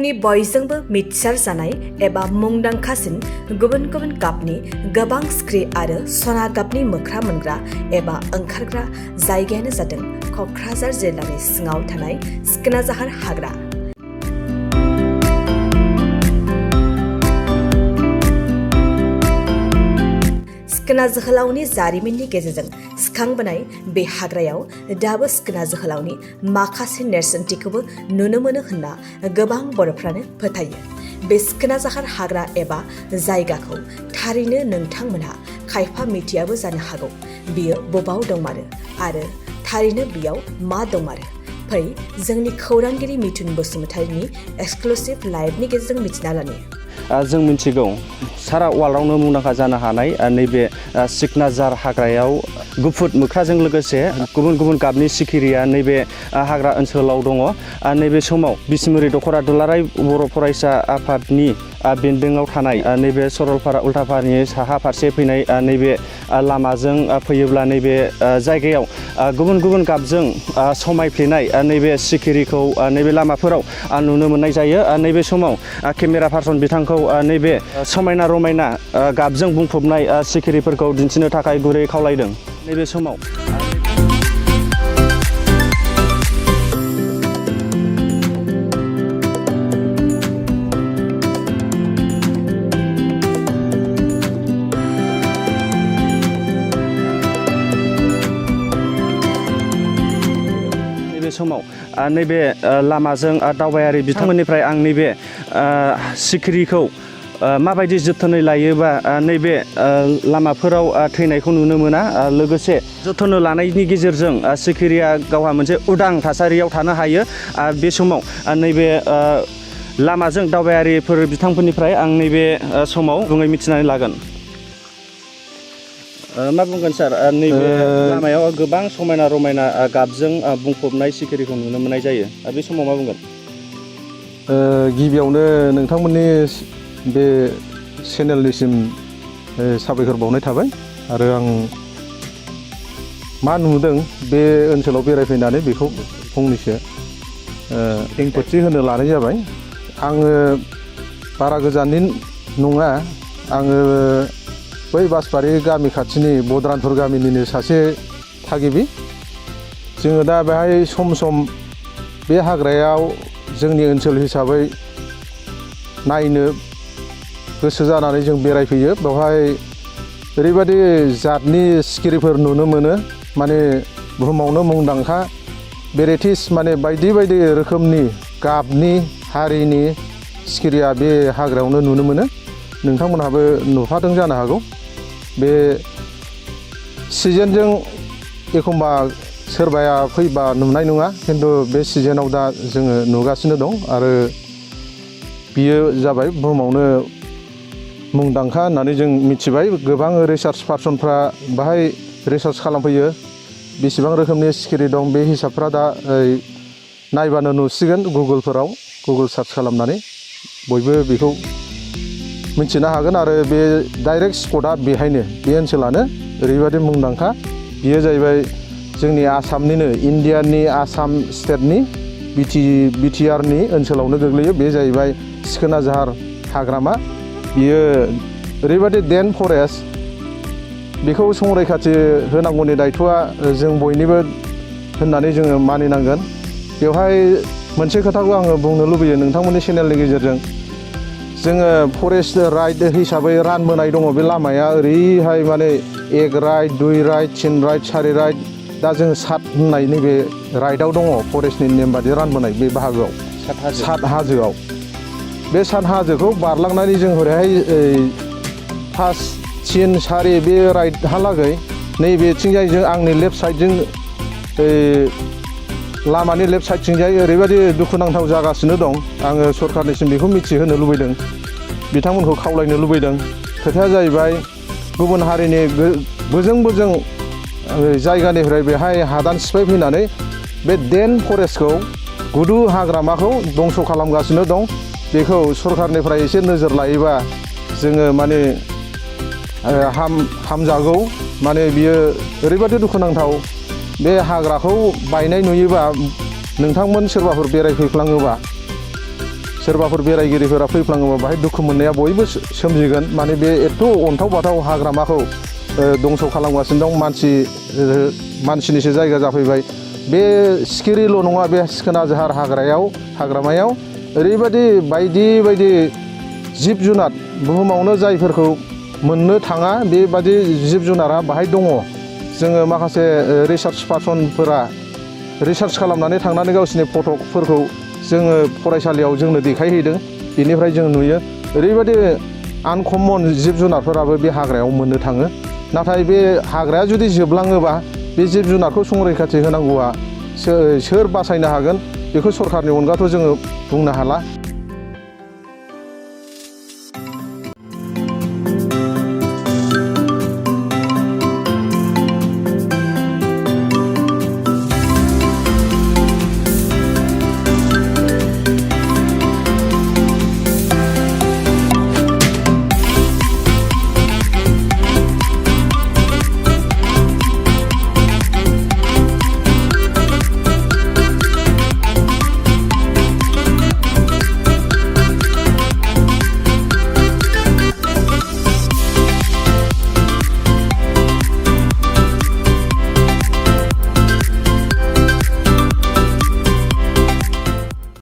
बुहुमनि बयजोंबो मिथिसार जानाय एबा मुंदांखासिन गुबुन गुबुन गाबनि गोबां सिख्रि आरो सना गाबनि मोख्रा मोनग्रा एबा ओंखारग्रा जायगायानो जादों क'क्राझार जिल्लानि सिङाव थानाय सिखोना जाहार हाग्रा। सिखोना जोहोलावनि जारिमिननि गेजेरजों सिखांबोनाय बे हाग्रायाव दाबो सिखोना जोहोलावनि माखासे नेरसोनथिखौबो नुनो मोनो होनना गोबां बर'फ्रानो फोथायो। बे सिखोना जाहार हाग्रा एबा जायगाखौ थारैनो नोंथांमोनहा खायफा मिथियाबो जानो हागौ बियो बबाव दंमारो आरो थारैनो बेयाव मा दंमारो। फै जोंनि खौरांगिरि मिथुन बसुमतारीनि एक्सक्लुसिभ लाइभनि गेजेरजों मिथिना लानि। जों मिथिगौ सारा वार्ल्डआवनो मुंदांखा जानो हानाय नैबे सिखोना जाहार हाग्रायाव गुफुर मोख्राजों लोगोसे गुबुन गुबुन गाबनि सिखिरिया नैबे हाग्रा ओनसोलाव दङ। नैबे समाव बिसमुरि दख'रा दुलाराय बर' फरायसा आफादनि बेन्दोङाव थानाय नैबे सरलपारा उल्टापारानि साहा फारसे फैनाय नैबे लामाजों फैयोब्ला नैबे जायगायाव गुबुन गुबुन गाबजों समायफ्लेनाय नैबे सिखिरिखौ नैबे लामाफोराव नुनो मोननाय जायो। नैबे समाव केमेरा पार्सन बिथांखौ नैबे समायना रमायना गाबजों बुंफबनाय सिखिरिफोरखौ दिन्थिनो थाखाय गुरै खावलायदों। नैबे समाव नैबे लामाजों दावबायारि बिथांमोननिफ्राय आं नैबे सिखिरिखौ माबायदि जोथोनै लायोबा नैबे लामाफोराव थैनायखौ नुनो मोना, लोगोसे जोथोन लानायनि गेजेरजों सिखिरिया गावहा मोनसे उदां थासारियाव थानो हायो। बे समाव नैबे लामाजों दावबायारिफोर बिथांमोननिफ्राय आं नैबे समाव बुङै मिथिनानै लागोन। मा बुंगोन सार, नैबे लामायाव गोबां समायना रमायना गाबजों बुंफबनाय सिखिरिखौ नुनो मोननाय जायो। बे समाव मा बुंगोन? गिबियावनो नोंथांमोननि बे चेनेलनिसिम साबायखर बावनाय थाबाय आरो आं मा नुदों बे ओनसोलाव बेरायफैनानै बेखौ फंनैसो खेंफोरथि होनो लानाय जाबाय। आङो बारा गोजाननि नङा, आङो बै बासबारि गामि खाथिनि बद्रानपुर गामिनिनो सासे थागिबि। जोङो दा बेहाय सम सम बे हाग्रायाव जोंनि ओनसोल हिसाबै नायनो गोसो जानानै जों बेरायफैयो। बेवहाय ओरैबायदि जातनि सिखिरिफोर नुनो मोनो, माने बुहुमावनो मुंदांखा भेराइटिस, माने बायदि बायदि रोखोमनि गाबनि हारिनि सिखिरिया बे हाग्रायावनो नुनो मोनो। नोंथांमोनहाबो नुफादों जानो हागौ। बे सिजोनजों एखमबा सोरबाया फैबा नुनाय नङा, खिन्थु बे सिजोनाव दा जोङो नुगासिनो दं आरो बियो जाबाय बुहुमावनो मुंदांखा होननानै जों मिथिबाय। गोबां रिसार्च पार्सनफ्रा बाहाय रिसार्च खालामफैयो, बेसेबां रोखोमनि सिखिरि दं बे हिसाबफ्रा दा नायबानो नुसिगोन गुगोलफोराव, गुगोल सार्च खालामनानै बयबो बेखौ मिथिनो हागोन। आरो बे डाइरेक्ट स्पटआ बेहायनो, बे ओनसोलानो ओरैबायदि मुंदांखा। बियो जाहैबाय जोंनि आसामनिनो, इण्डियानि आसाम स्टेटनि बिटिआरनि ओनसोलावनो गोग्लैयो। बे जाहैबाय सिखोना जाहार हाग्रामा। बियो ओरैबायदि डेन फरेस्ट, बेखौ संरैखाथि होनांगौनि दायथ'आ जों बयनिबो होननानै जोङो मानिनांगोन। बेवहाय मोनसे खोथाखौ आङो बुंनो लुबैयो नोंथांमोननि चेनेलनि गेजेरजों। जोङो फरेस्ट राइड हिसाबै रानबोनाय दङ बे लामाया, ओरैहाय माने 1 राइड 2 राइड 3 राइड 4 राइड, दा जों 7 होननाय नैबे राइडआव दङ फरेस्टनि नेम बादि रानबोनाय बे बाहागोआव, 7 हाजोआव। बे 7 हाजोखौ बारलांनानै जों हरैहाय 5 3 4 बे राइडहालागै नैबेथिंजाय जों आंनि लेफ्ट साइडजों लामानि लेफ्ट साइडथिंजाय ओरैबायदि दुखुनांथाव जागासिनो दं। आङो सरकारनिसिम बेखौ मिथिहोनो लुबैदों, बिथांमोनखौ खावलायनो लुबैदों। खोथाया जाहैबाय गुबुन हारिनि बोजों बोजों जायगानिफ्राय बेहाय हादान सिफाय फैनानै बे डेन फरेस्टखौ, गुदु हाग्रामाखौ दंस' खालामगासिनो दं। बेखौ सरकारनिफ्राय एसे नोजोर लायोबा जोङो माने हामजागौ। माने बियो ओरैबायदि दुखुनांथाव, बे हाग्राखौ बायनाय नुयोबा नोंथांमोन सोरबाफोर बेरायफैफ्लाङोबा सोरबाफोर बेरायगिरिफोरा फैफ्लाङोबा बाहाय दुखु मोननाया बयबो सोमजिगोन माने बे एथ' अन्थाव बाथाव हाग्रामाखौ दंस' खालामगासिनो दं मानसिनिसो जायगा जाफैबाय बे सिखिरिल' नङा बे सिखोना जाहार हाग्रामायाव ओरैबायदि बायदि जिब जुनार बुहुमावनो जायफोरखौ मोननो थाङा बेबादि जिब जुनारा बाहाय दङ जोङो माखासे रिसार्च पार्सनफोरा रिसार्च खालामनानै थांनानै गावसिनि फट'फोरखौ जोङो फरायसालियाव जोंनो देखायहैदों बेनिफ्राय जों नुयो ओरैबायदि आनकमन जिब जुनारफोराबो बे हाग्रायाव मोननो थाङो नाथाय बे हाग्राया जुदि जोबलाङोबा बे जिब जुनारखौ संरैखाथि होनांगौआ सोर बासायनो हागोन बेखौ सरखारनि अनगाथ' जोङो बुंनो हाला